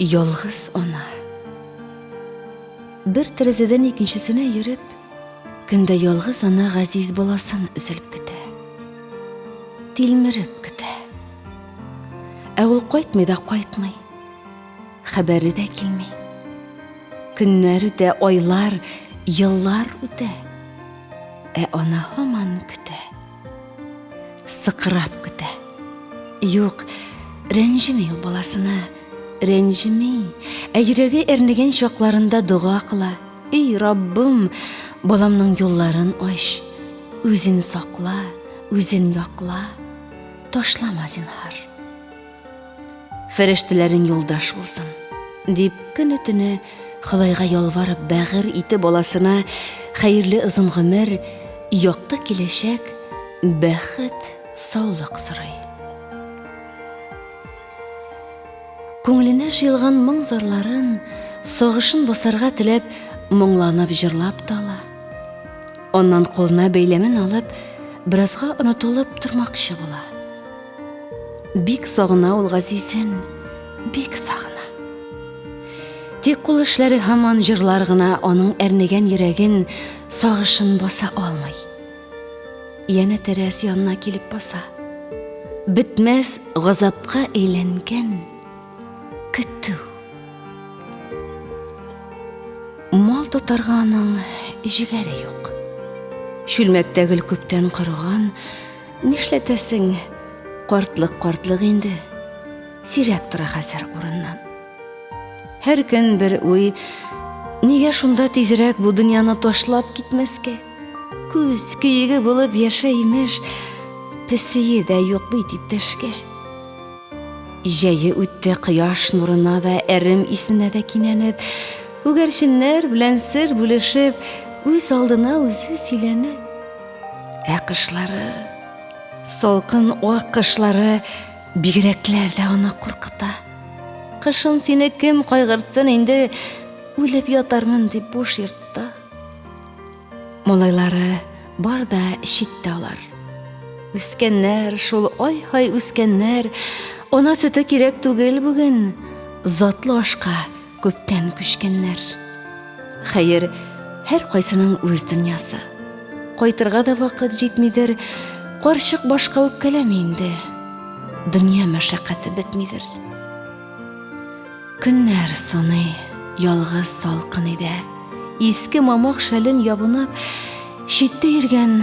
Ялгыз ана. Бер тәрәзәдән икенчесенә йөреп, көндә ялгыз ана газиз баласын өзелеп көтә. Тилмереп көтә. Ә ул кайтмый да кайтмый. Хәбәре дә килми. Көннәр үтә, айлар, еллар үтә. Ә ана һаман көтә. Сыкрап көтә. Юк, рәнҗеми ул баласына, рәнҗеми. Ә йөрәге әрнегән чакларында дога кыла. Эй, Раббым, баламның юлларын ач, үзен сакла, үзен якла, ташлама, зинһар. Фәрештәләрең юлдаш булсын, дип көне-төне Ходайга ялварып бәгырь ите баласына хәерле озын гомер, якты киләчәк, бәхет, саулык сорый. Күңеленә җыелган моң-зарларын, сагышын басарга теләп, моңланып җырлап та ала. Аннан кулына бәйләмен алып, беразга онытылып тормакчы була. Бик сагына ул газизен, бик сагына. Тик кул эшләре һаман җырлар гына аның әрнегән йөрәген, сагышын баса алмый. Янә тәрәз янына килеп баса. Бетмәс газапка әйләнгән көтү. Мал тотарга аның җегәре юк. Чүлмәктә гөл күптән корыган, Нишләтәсең, картлык картлык инде. Сирәк тора хәзер урыннан. Һәр көн бер уй, нигә шунда тизрәк бу дөньяны ташлап китмәскә? Күз көеге булып яшә имеш, песие дә юк бит иптәшкә. Җәе үтте кояш нурына да, әрем исенә дә кинәнеп, күгәрченнәр белән сер бүлешеп, үз алдына үзе сөйләнеп. Ә кышлары, салкын ак кышлары бигрәкләр дә аны куркыта. Кышын сине кем кайгыртсын инде, үлеп ятармын дип буш йортта. Малайлары бар да читтә алар. Үскәннәр, шул ай-һай үскәннәр, ана сөте кирәк түгел бүген, затлы ашка күптән күчкәннәр. Хәер, һәркайсының үз дөньясы. Кайтырга да вакыт җитмидер, карчык башка үпкәләми инде. Дөнья мәшәкате бетмидер. Көннәр саный, ялгыз салкын өйдә. Иске мамык шәлен ябынып, читтә йөргән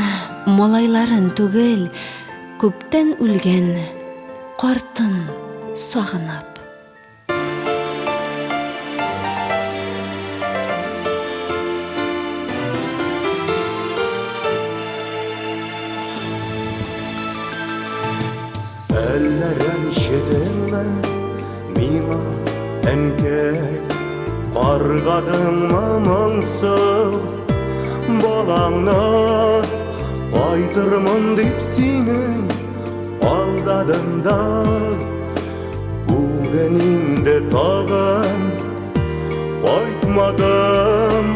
малайларын түгел, күптән үлгән картын сагынып. Әллә рәнҗедеңме миңа, әнкәй? Каргадыңмы моңсу балаңны? Кайтырмын дип сине алдадым да. Бүген инде тагын кайтмадым,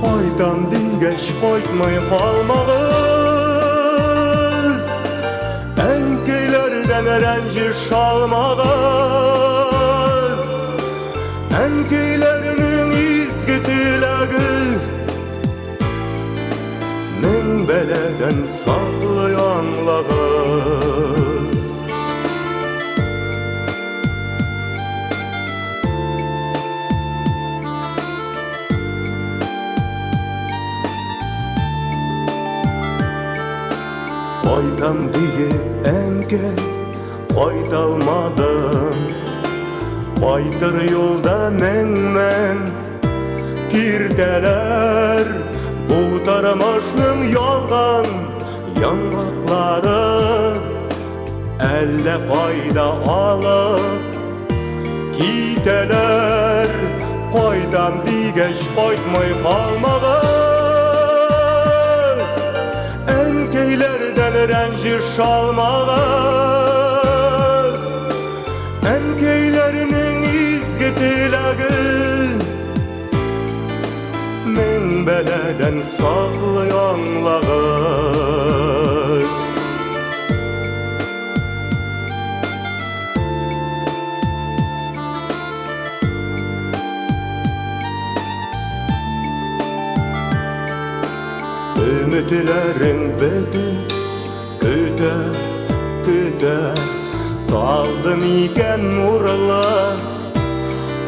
кайтам дигәч кайтмый калмагыз. Әнкәйләрдән рәнҗеш алмагыз. Әнкәйләрнең изге теләге мең бәладән саклый аңлагыз. Кайтам диеп әнкәй, кайта алмадым. Кайтыр юлда мең-мең киртәләр, бу тормышның ялган яңгыраклары әллә кайда алып китәләр. Кайтам дигәч кайтмый калмагыз. Әнкәйләрдән рәнҗеш алмагыз. Әнкәйләрнең изге теләге мең бәладән саклый аңлагыз. Өметләрең бетеп, көтә, көтә Талды микән нурлы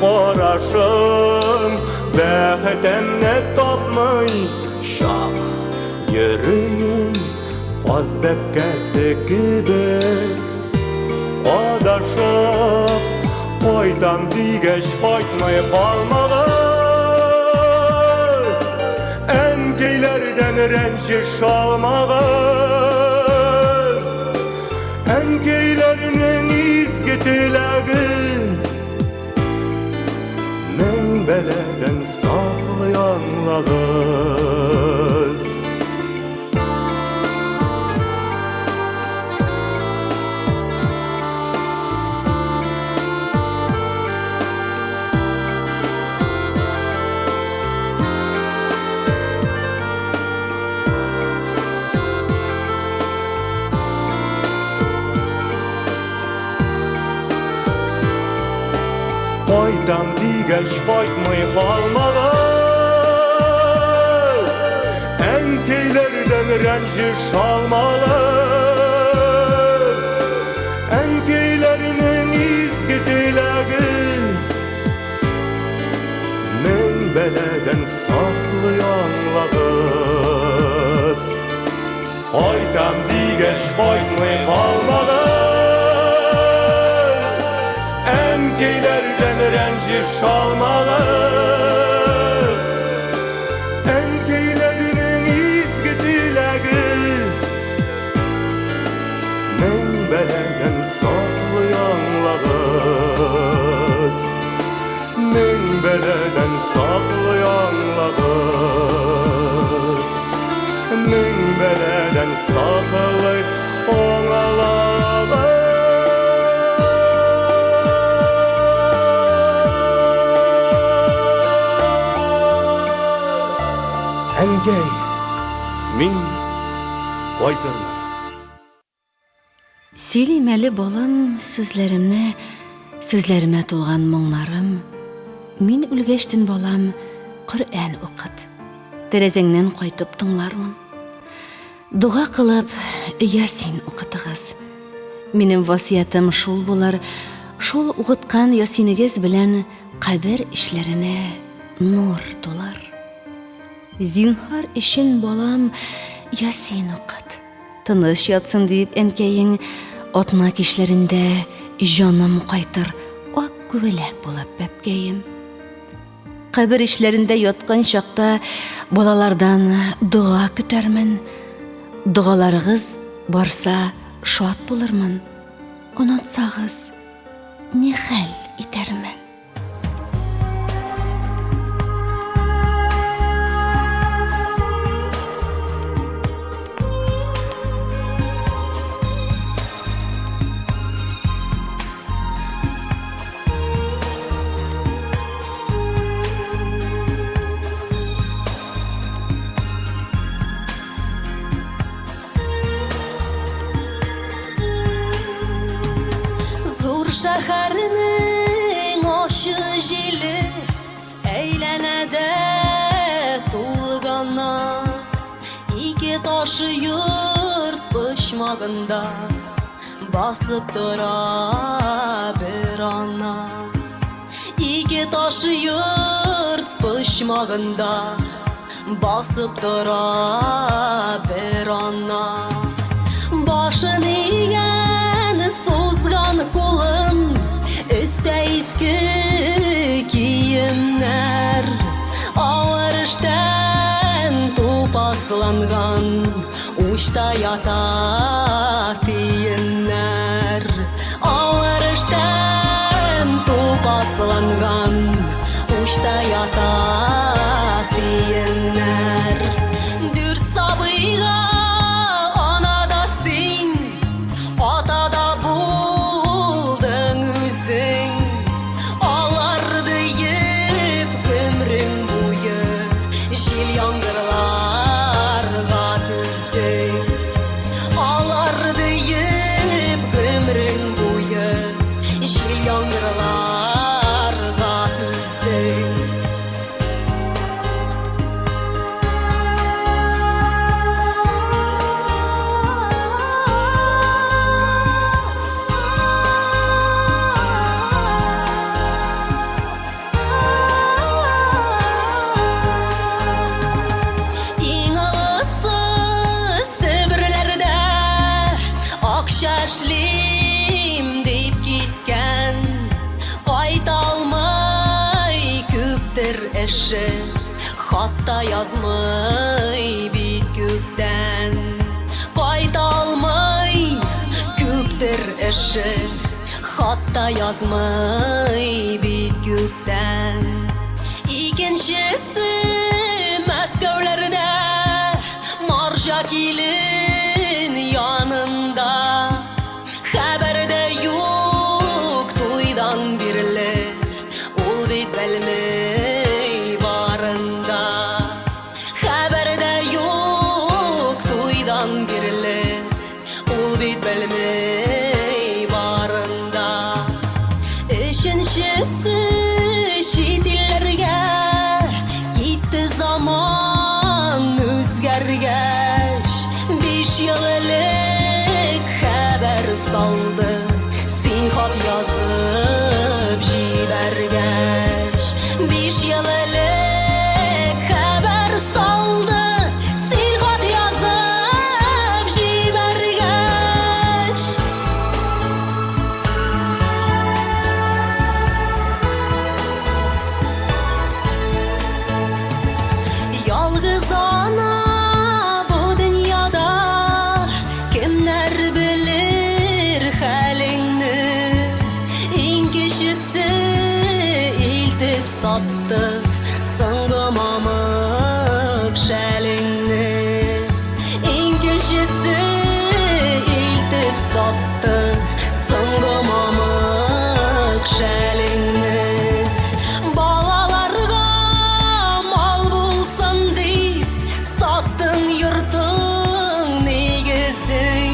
карашым. Бәхетемне тапмый чак йөрим, каз бәбкәсе кебек адашып. Кайтам дигәч, кайтмый калмагыз, әнкәйләрдән рәнҗеш алмагыз. Әнкәйләрнең изге теләге мең бәладән саклый, аңлагыз. Кайтам дигәч, кайтмый калмагыз, әнкәйләрдән рәнҗеш алмагыз. Әнкәйләрнең изге теләге мең бәладән саклый, аңлагыз. Кайтам дигәч, кайтмый калмагыз, әнкәйләрдән рәнҗеш алмагыз. Әнкәйләрнең изге теләге мең бәладән саклый, аңлагыз. Мең бәладән саклый, аңлагыз. Мең бәладән саклый, аңлагыз. Әнкәй, мин кайтырмын. Сөйлим әле, балам, сүзләремне, сүзләремә тулган моңнарым. Мин үлгәчтен, балам, Коръән укыт. Тәрәзәңнән кайтып тыңлармын. Дога кылып, Ясин укытыгыз. Минем васыятым шул булыр, шул укыткан Ясинегез белән кабер эчләренә нур тулар. Зинһар өчен, балам, Ясин укыт. Тыныч ятсын диеп әнкәең, атна кичләрендә җаным кайтыр, ак күбәләк булып, бәбкәем. Кабер эчләрендә яткан чакта балалардан дога көтәрмен. Догаларыгыз барса, шат булырмын. Онытсагыз, ни хәл итәрмен? Зур шәһәрнең ачы җиле әйләнә дә тулгана. Ике таш йорт почмагында басып тора бер ана. Ике таш йорт почмагында басып тора бер ана. Башын игән, сузган кулын, өстә иске киемнәр. Авыр эштән тупасланган, учта ята тиеннәр. Авыр эштән тупасланган, учта ята тиеннәр. Дүрт сабыйга ана да син, ата да булдың үзең. Алар диеп гомерең буе җил яңгырларга түздең. Алар диеп эше, хат та язмый бит күптән. Кайта алмый, күптер эше, хат та язмый бит күптән. Икенчесе Мәскәүләрдә, марҗа килен янында. Хәбәр дә юк туйдан бирле, ул бит белми барын да. Хәбәр дә юк туйдан бирле, ул бит белми барын да. Өченчесе чит илләргә китте заман үзгәргәч. Биш ел элек хәбәр салды, син хат язып җибәргәч. Биш ел элек хәбәр салды, син хат язып җибәргәч. Ялгыз ана бу дөньяда кемнәр белер хәлеңне? Иң кечесе илтеп сатты соңгы мамык шәлеңне. Иң кечесе илтеп сатты соңгы мамык шәлеңне. Балаларга мал булсын дип саттың йортың нигезең.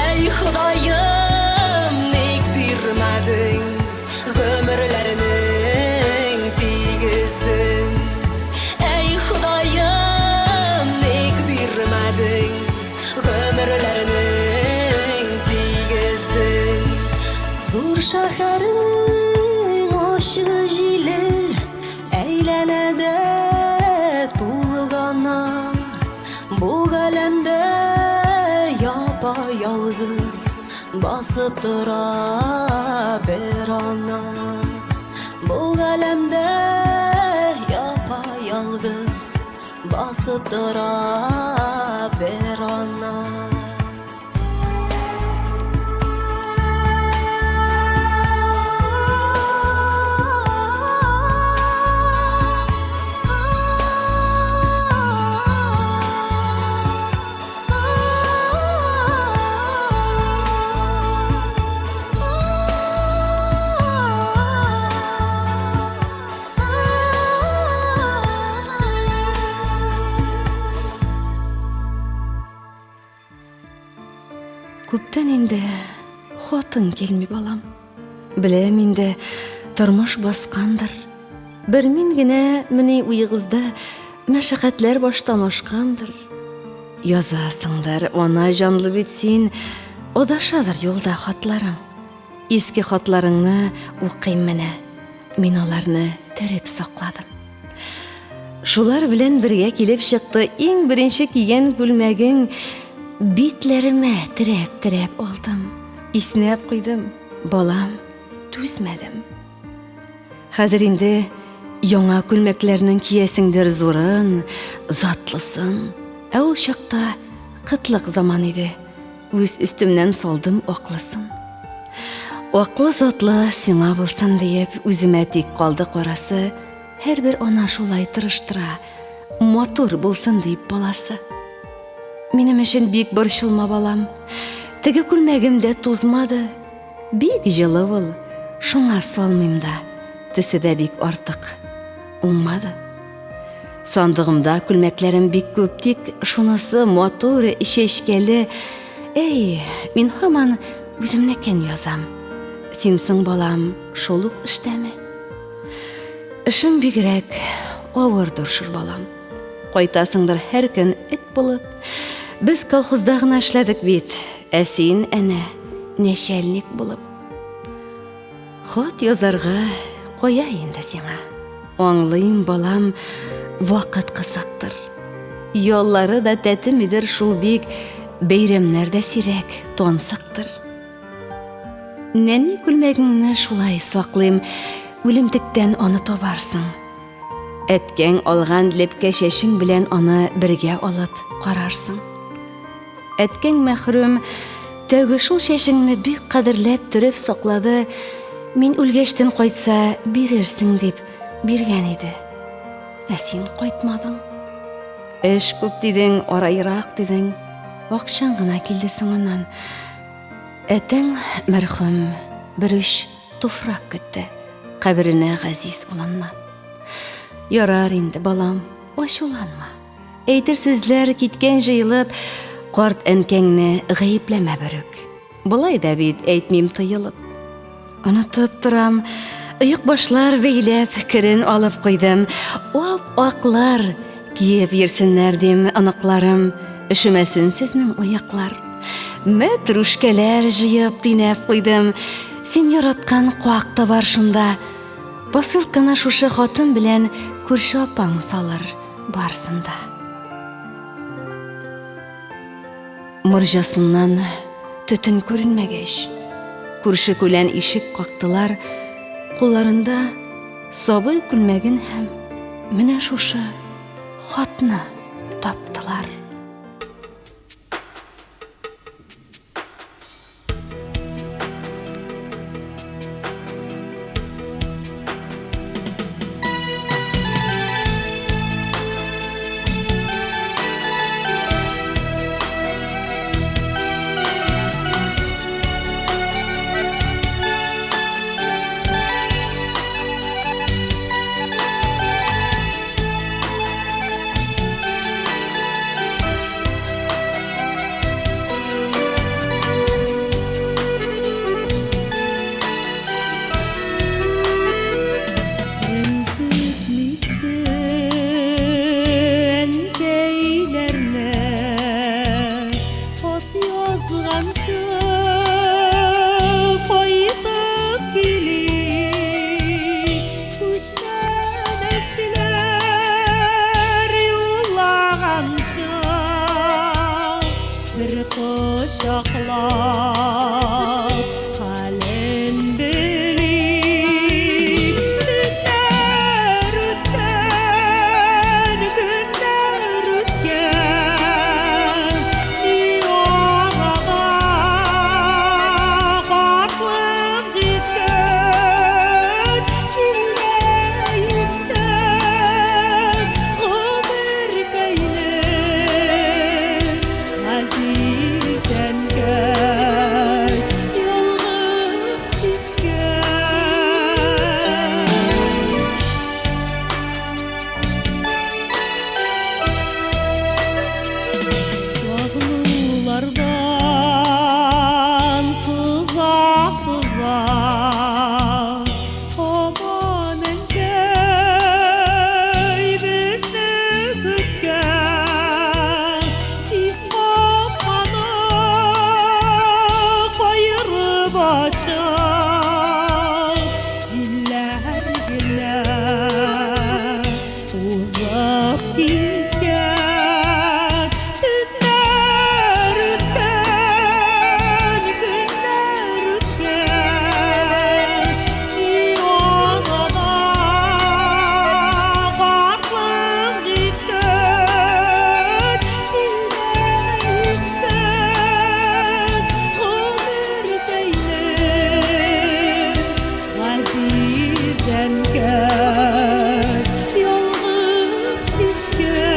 Әй, Ходаем, ник бирмәдең гомерләрнең тигезен? Әй, Ходаем, ник бирмәдең гомерләрнең тигезен? Зур шәһәрнең ачы җиле әйләнә дә тулгана. Бу галәмдә япа-ялгыз басып тора бер ана. Бу галәмдә япа-ялгыз басып тора бер ана. Күптән инде хатын килми, балам. Беләм инде, тормыш баскандыр. Бер мин генә мени уегызда мәшәкатьләр баштан ашкандыр. Язасыңдыр, ана җанлы бит син, адашадыр юлда хатларың. Иске хатларыңны укыйм менә. Мин аларны тереп сакладым. Шулар белән бергә килеп чыкты иң беренче кигән күлмәгең битләремә терәп-терәп алдым. Иснәп куйдым, балам, түзмәдем. Хәзер инде яңа күлмәкләрнең киясеңдер зурын, затлысын. Ә ул чакта кытлык заман иде. Үз өстемнән салдым аклысын. Аклы затлы сиңа булсын диеп, үземә тик калды карасы. Һәрбер ана шулай тырыштыра, матур булсын дип баласы. Минем өчен бик борчылма, балам. Теге күлмәгем дә тузмады. Бик җылы ул, шуңа салмыйм да. Төсе дә бик артык. Уңмады. Сандыгымда күлмәкләрем бик күп, тик шунысы матур, чәчкәле. Әй, мин һаман үземнекен язам. Син соң, балам, шул ук эштәме? Эшең бигрәк авырдыр шул, балам. Кайтасыңдыр һәр көн эт булып. Без колхозда гына эшләдек бит, ә син әнә нәчәлник булып. Хат язарга кая инде сиңа? Аңлыйм, балам, вакыт кысыктыр. Яллары да тәтемидер шул бик, бәйрәмнәр дә сирәк, тансыктыр. Нәни күлмәгеңне шулай саклыйм, үлемтектән аны табарсың. Әткәң алган лепкә чәчең белән аны бергә алып карарсың. Әткәң мәхрүм тәүге шул чәчеңне бик кадерләп төреп саклады, мин үлгәчтен кайтса бирерсең дип биргән иде. Ә син кайтмадың. Эш күп дидең, ара ерак дидең. Акчаң гына килде соңыннан. Әтәң мәрхүм бер уч туфрак көтте каберенә газиз улыннан. Ярар инде, балам, ачуланма. Әйтер сүзләр киткән җыелып, карт әнкәңне гаепләмә берүк. Болай да бит әйтмим тыелып. Онытып торам, оекбашлар бәйләп, керен алып куйдым. Ап-аклар киеп йөрсеннәр дим, оныкларым, өшемәсен сезнең аяклар. Мәтрүшкәләр җыеп тинәп куйдым. Син яраткан куак та бар шунда. Посылканы шушы хатын белән күрше апаң салыр барсын да. Морҗасыннан төтен күренмәгәч, күрше-күлән ишек кактылар, кулларында сабый күлмәген һәм менә шушы хатны таптылар. Әнкәй, ялгыз кичкә.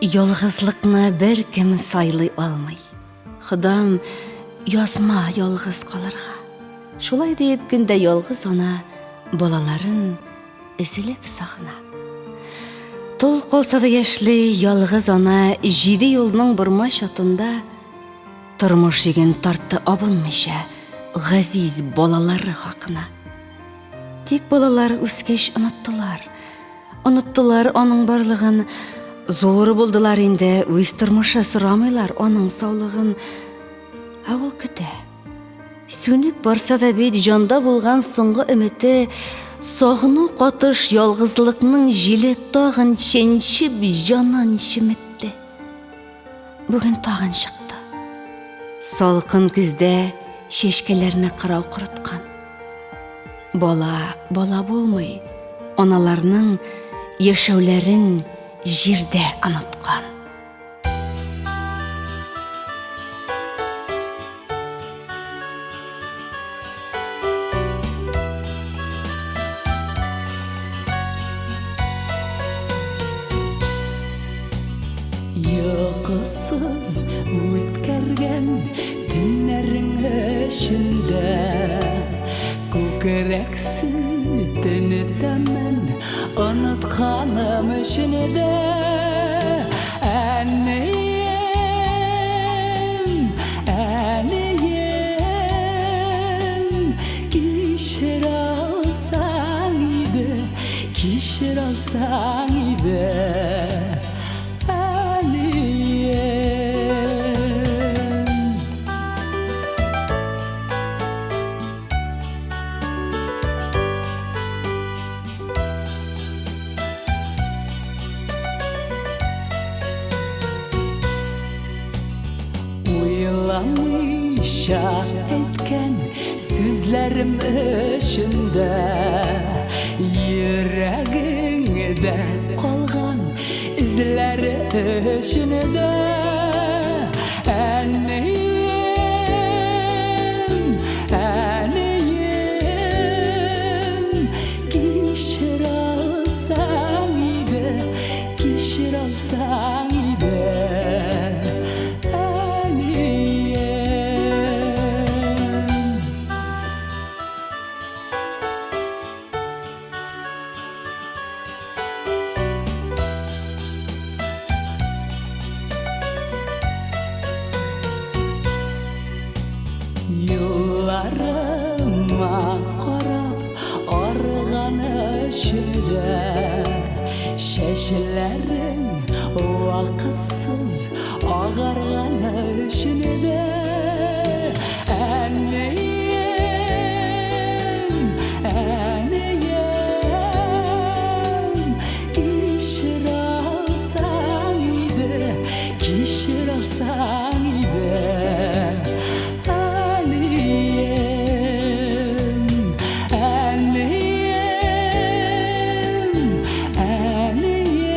Ялгызлыкны беркем сайлый алмый. Ходам, язма ялгыз калырга. Шулай диеп көн дә ялгыз ана балаларын өзелеп сагына. Тол калса да яшьли ялгыз ана җиде юлның борма чатында тормыш йөген тартты абынмыйча газиз балалары хакына. Тик балалар үскәч оныттылар. Оныттылар аның барлыгын. Зур булдылар инде, үз тормышы сорамыйлар аның саулыгын. Ә ул көтә. Сүнеп барса да бит җанда булган соңгы өмете, сагыну катыш ялгызлыкның җиле тагын чәнчеп җанын чеметте. Бүген тагын чыкты. Салкын көздә чәчкәләрне кырау корыткан. Бала бала булмый, аналарның яшәүләрен җирдә оныткан. Йокысыз үткәргән төннәрең эчендә Күкрәк сөтен тәмен онытканым өчен дә Әнием, әнием, кичер алсаң иде, кичер алсаң иде, әнием. Уйламыйча әйткән сүзләрем өчен дә Йөрәгеңдә калган эзләре өчен дә Әнием, әнием, кичер алсаң иде, кичер алсаң иде, әнием. Юлларыма карап арыган өчен дә Чәчләрең вакытсыз агарган өчен дә Әнием, әнием, кичер алсаң иде, кичер алсаң иде, әнием, әнием, әнием,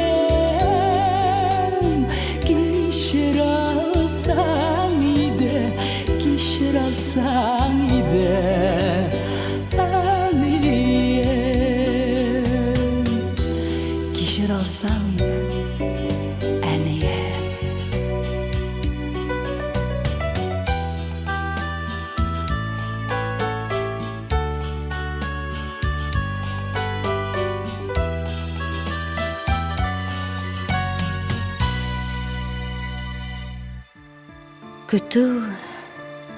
кичер алсаң иде, кичер алсаң иде, әнием, кичер алсаң иде, әнием. Көтү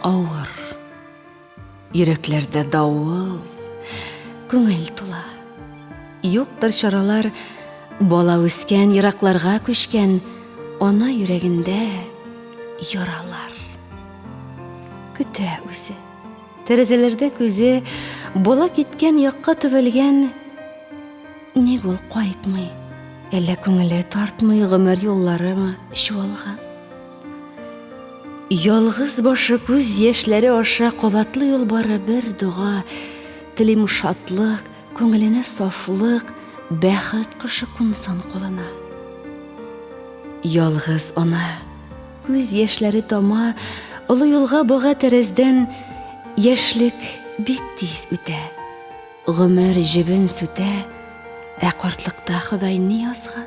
авыр. Йөрәкләрдә давыл, күңел тула. Юктыр чаралар, бала үскән, еракларга күчкән, ана йөрәгендә яралар. Көтә үзе. Тәрәзәләрдә күзе бала киткән якка төбәлгән. Ник ул кайтмый? Әллә күңеле тартмый, гомер юлларымы чуалган? Ялгыз башы күз яшьләре аша кабатлый ул бары бер дога, телим шатлык, күңеленә сафлык, бәхет кошы кунсын кулына. Ялгыз ана, күз яшьләре тама, олы юлга бага тәрәздән, яшьлек бик тиз үтә. Гомер җебен сүтә, ә картлыкта Ходай ни язган?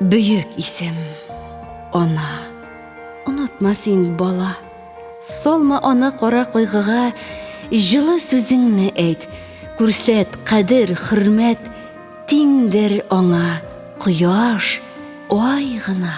Бөек исем, ана. Онытма син, бала. Салма аны кара кайгыга, җылы сүзеңне әйт, күрсәт кадер, хөрмәт, тиңдер аңа кояш, ай гына.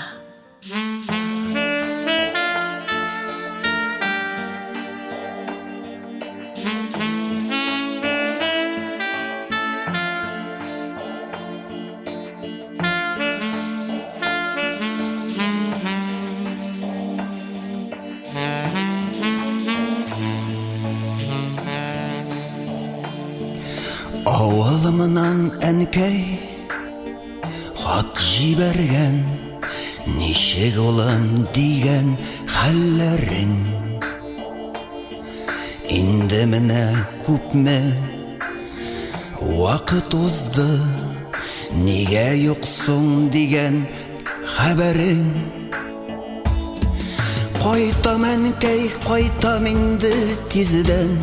Авылымнан әнкәй хат җибәргән, ничек улым дигән хәлләрең. Инде менә күпме вакыт узды, нигә юк соң дигән хәбәрең. Кайтам, әнкәй, кайтам инде тиздән.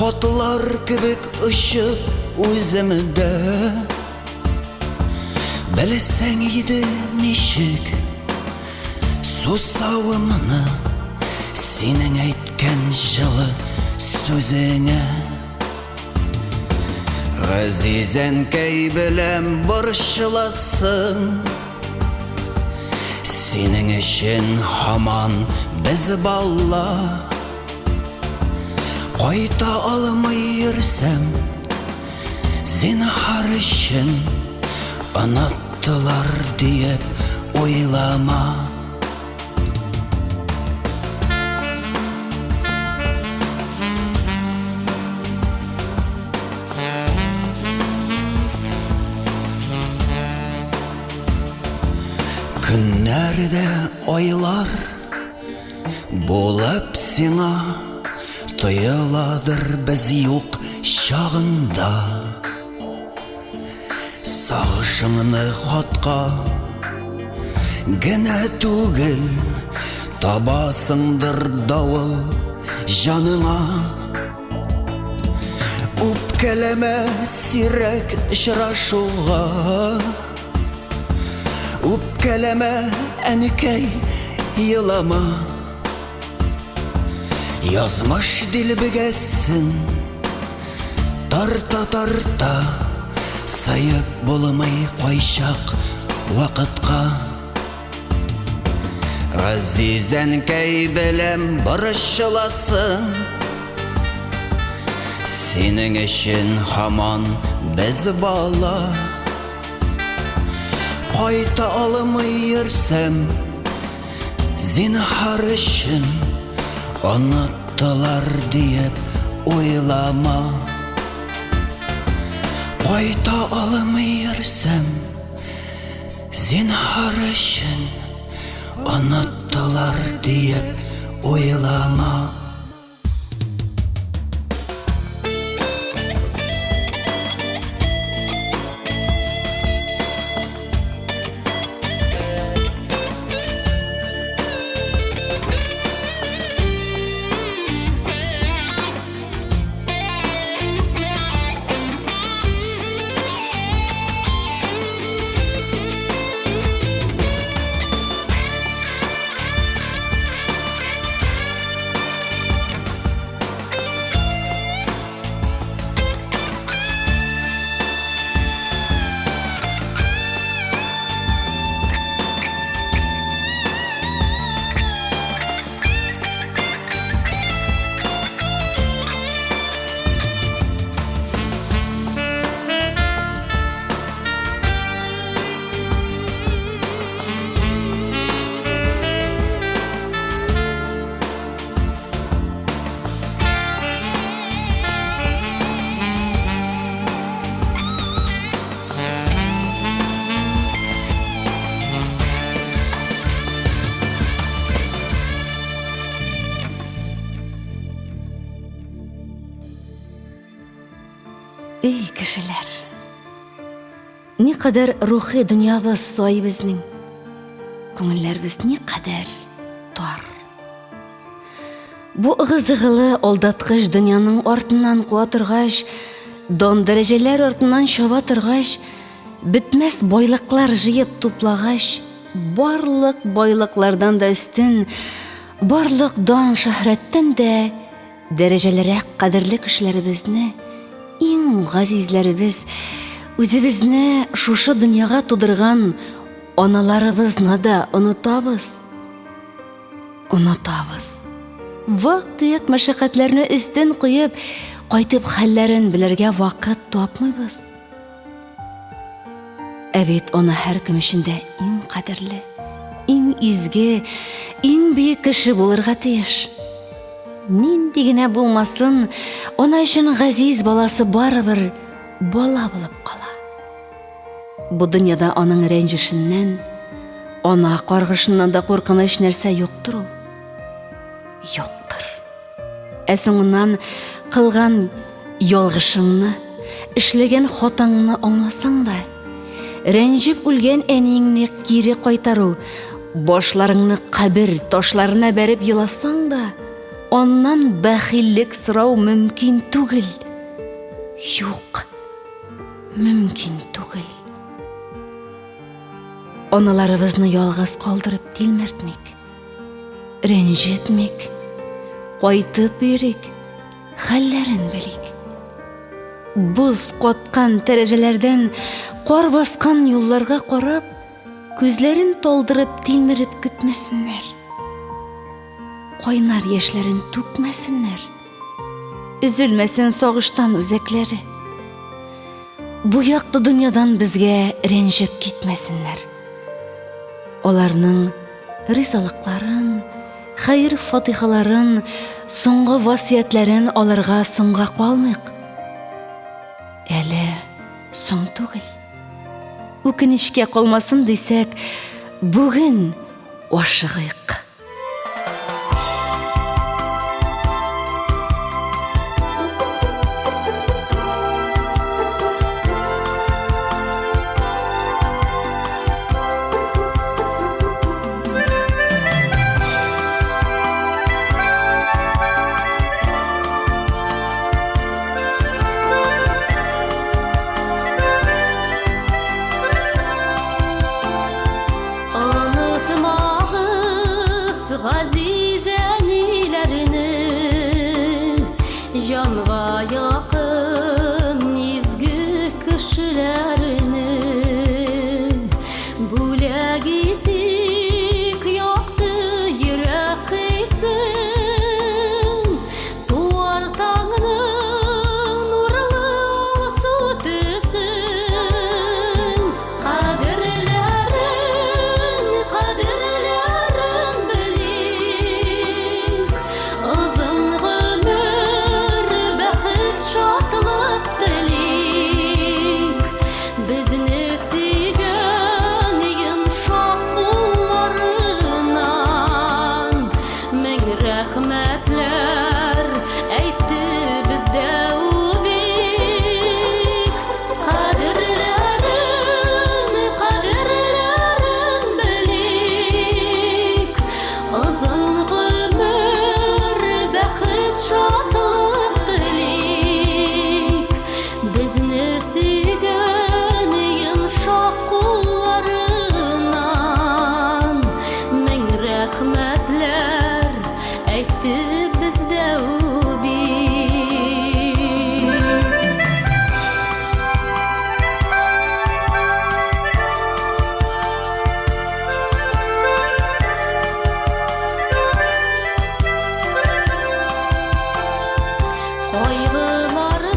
Хатлар кебек очып үземдә. Белсәң иде ничек сусавымны синең әйткән җылы сүзеңә. Газиз әнкәй беләм борчыласың. Синең өчен һаман без бала. Кайта алмый йөрсәм, зинһар өчен оныттылар диеп уйлама. Көннәр дә айлар булып сиңа тоеладыр без юк чагында. Сагышыңны хатка генә түгел, табасыңдыр давыл җаныңа. Үпкәләмә сирәк очрашуга. Үпкәләмә, әнкәй, елама. Язмыш дилбегәсен тарта-тарта, сыеп булмый кайчак вакытка. Газиз әнкәй беләм борчыласың. Синең өчен һаман без бала. Кайта алмый йөрсәм, зинһар өчен оныттылар диеп уйлама. Кайта алмый йөрсәм, зинһар өчен оныттылар диеп уйлама. Эй, кешеләр! Никадәр рухи дөньябыз сай безнең. Күңелләребез никадәр тар. Бу ыгы-зыгылы алдаткыч дөньяның артыннан куа торгач, дан-дәрәҗәләр артыннан чаба торгач, бетмәс байлыклар җыеп туплагач, барлык байлыклардан да өстен, барлык дан-шөһрәттән дә дәрәҗәлерәк кадерле кешеләребезне, иң газизләребез, үзебезне шушы дөньяга тудырган аналарыбызны да онытабыз. Онытабыз. Вак-төяк мәшәкатьләрне өстен куеп, кайтып хәлләрен белергә вакыт тапмыйбыз. Ә бит ана һәркем өчен дә иң кадерле, иң изге, иң бөек кеше булырга тиеш. Нинди генә булмасын, ана өчен газиз баласы барыбер бала булып кала. Бу дөньяда аның рәнҗешеннән, ана каргышыннан да куркыныч нәрсә юктыр ул. Юктыр. Ә соңыннан кылган ялгышыңны, эшләгән хатаңны аңласаң да, рәнҗеп үлгән әниеңне кире кайтару, башларыңны кабер ташларына бәреп еласаң да, аннан бәхиллек сорау мөмкин түгел. Юк, мөмкин түгел. Аналарыбызны ялгыз калдырып тилмертмик. Рәнҗетмик, кайтып йөрик, хәлләрен белик. Боз каткан тәрәзәләрдән кар баскан юлларга карап, күзләрен талдырып тилмереп көтмәсеннәр. Кайнар яшьләрен түкмәсеннәр. Өзелмәсен сагыштан үзәкләре. Бу якты дөньядан безгә рәнҗеп китмәсеннәр. Аларның ризалыкларын, хәер-фатихаларын, соңгы васыятьләрен алырга соңга калмыйк. Әле соң түгел. Үкенечкә калмасын дисәк, бүген ашыгыйк. Онытмагыз газиз әниләрне, җанга якын изге кешеләрне. Бүләк итик якты йөрәк хисен, туар таңның нурлы алсу төсен. Кадерләрен, кадерләрен белик, озын гомер, бәхет, шатлык телик. Безне сөйгән йомшак кулларыннан мең рәхмәтләр әйтте бездә үбик. Кадерләрен, кадерләрен белик, озын гомер, бәхет, шатлык телик. Безне сөйгән йомшак кулларыннан мең рәхмәтләр әйтте бездә үбик.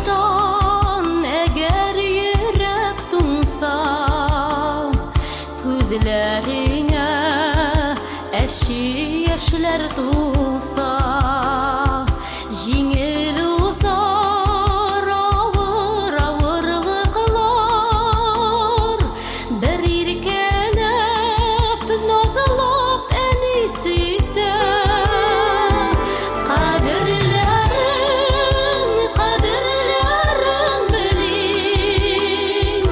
Кайгылардан әгәр йөрәк туңса, күзләреңә әче яшьләр тулса, җиңел узар авыр авырлыклар. Бер иркәләп, назлап әни сөйсә, кадерләрен, кадерләрен белик,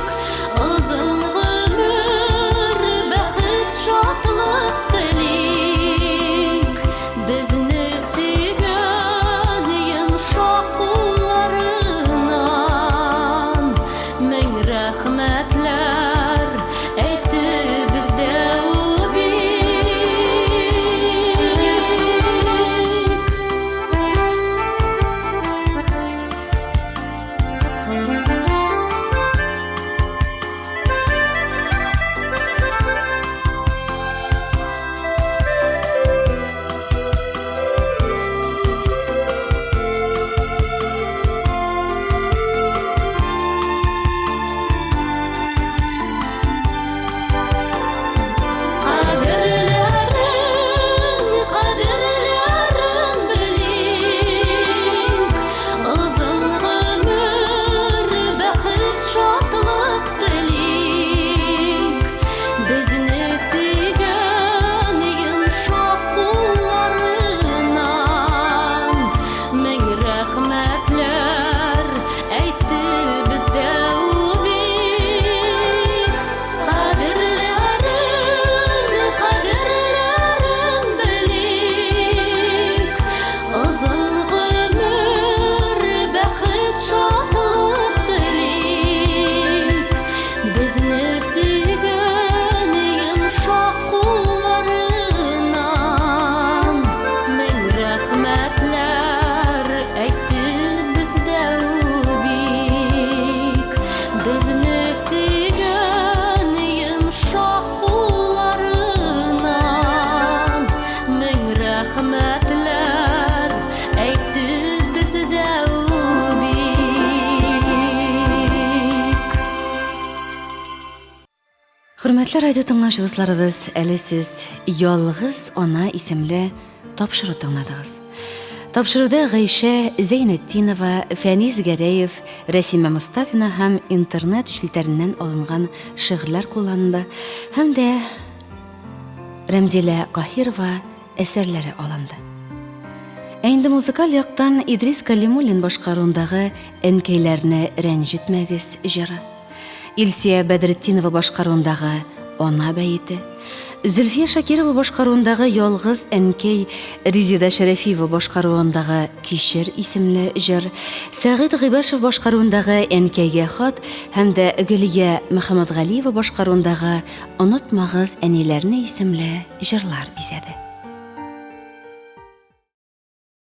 озын гомер, бәхет, шатлык телик. Без Рәхмәтләр әйтте бездә ул бик. Хөрмәтле радио тыңлаучы дусларыбыз, әле сез Ялгыз ана исемле тапшыру тыңладыгыз. Тапшыруда Гайшә Зәйнетдинова, Фәнис Гәрәев, Рәсимә Мостафина һәм интернет челтәреннән алынган шигырьләр кулланылды һәм дә Рәмзилә Каһирова әсәрләре алынды. Ә инде музыкаль яктан Идрис Калимуллин башкаруындагы Әнкәйләрне рәнҗетмәгез җыры. Илсөя Бәдретдинова башкаруындагы Ана бәете, Зөлфия Шакирова башкаруындагы Ялгыз әнкәй, Резеда Шәрәфиева башкаруындагы Кичер исемле җыр, Сәгыйть Гыйбашев башкаруындагы Әнкәйгә хат һәм дә Гөлия Мөхәммәтгалиева башкаруындагы Онытмагыз әниләрне исемле җырлар бизәде.